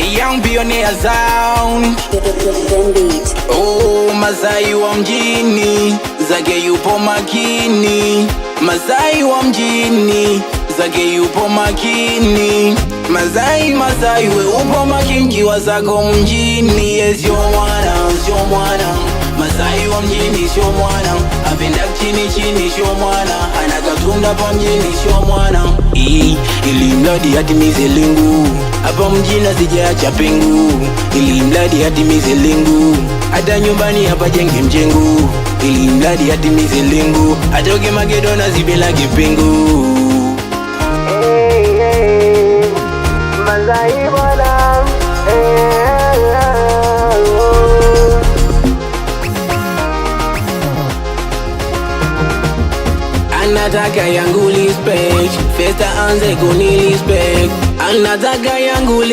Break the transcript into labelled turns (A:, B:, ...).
A: Young Billionaire Sound.
B: The beat.
A: Oh, Masai wa mjini zake yupo makini. Masai wa mjini zake yupo makini. Masai, Masai, we upo makini wa zako mjini. Yes, sio mwana, sio mwana. Masai wa mjini sio mwana, apenda chini chini sio mwana, anakatunda pa mjini sio mwana. Ili mradi atimize lengo hapa mjini asijaacha pengo, ili mradi atimize lengo, hata nyumbani hapa jenge mjengo, ili mradi atimize lengo, atoke mageto na zibe lake pengo.
C: Hey, hey, Masai bwana, hey, oh.
A: Anataka yangu respect, Festa anze kuni respect, anataka yangu.